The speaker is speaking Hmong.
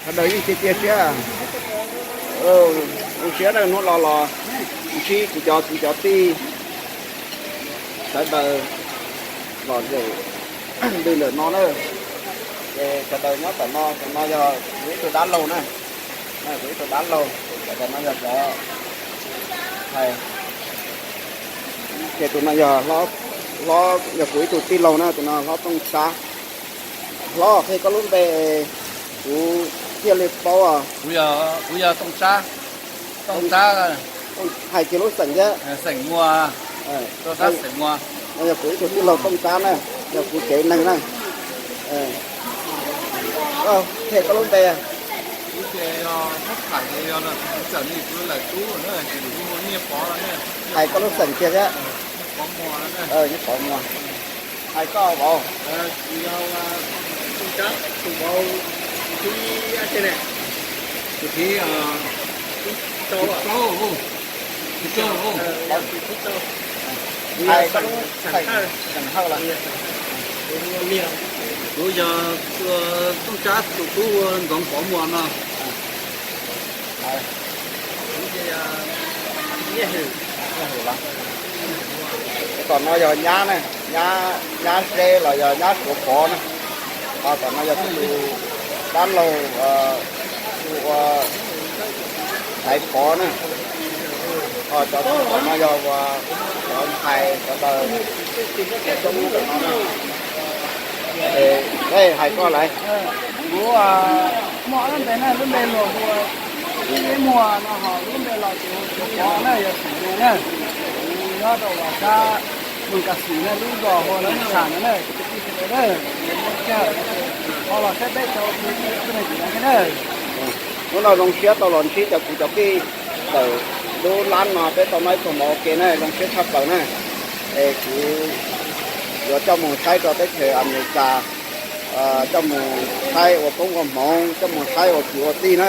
Sawv daws yeej cia cia siab, zoo siab na, hnub no los ntsib kuv cov kwv cov tij sawv daws lom zem ntws ntawm no na. Ces sawv daws nyob tom no, tus no yog kuv ib tug dab laug na, kuv ib tug dab laug, tus no yog cov hais, ces tus no yog hlob, yog kuv ib tug tij laug na, tus no hlob Tooj Tsab. Hlob, qhia koj lub npe, kuv thiaj li paub. Kuv yog Tooj Tsab, Tooj Tsab. Hais kiag lub xeem thiab. Xeem Muas, Tooj Tsab xeem Muas. No yog kuv ib tug tij laug Tooj Tsab na, yog kuv tsev neeg na. Qhia koj lub npe. Kuv ces yog Thab Thaiv, yog kuv txawm li kuv lawm tub na, ces lwm hu ua Nyiaj Pov no na. Hais koj lub xeem kiag thiab. Nyiaj Pov Muas. Hais koj vauv. Kuv yog Tooj Tsab, tus vauv, tus thib ib, tus thib, tus plaub, tus plaub, tus thib plaub. Hais koj lub xeem, xeem Hawj los. Kuv yog Tooj Tsab tus tub hu Ntxoov Pov Muas no. Tom no yog nyab na, nyab Zeb los yog nyab Suav Pov na. Ho tom no yog kuv tus dab laug hu ua Xaiv Pov na. Ho cov tom no yog uas cov ntxhais sawv daws coob tom no na. Es hais koj lawm. Kuv muaj ob lub npe na, lub npe luag hu ua Tub Yeeb Muas no, ho lub npe los ces hu Suav Pov na, yog Xaiv Pov na. Kuv nyob rau sab Moos Kas Xwm na, lub zos hu ua Lab Tsham no na, kwv tij sawv daws na, muaj chaw ho los saib peb cov kwv tij neej tsa thiab na. Hnub no zoo siab tau los ntsib cov kwv cov tij ntawm lub lab no, peb tau noj ib pluag mov ua ke na, zoo siab tshaj plaws na. Es kuv yuav coj mus saib rau teb chaws Amelikas, coj mus saib ua koob ua hmoov, coj mus saib ua kwv ua tij na.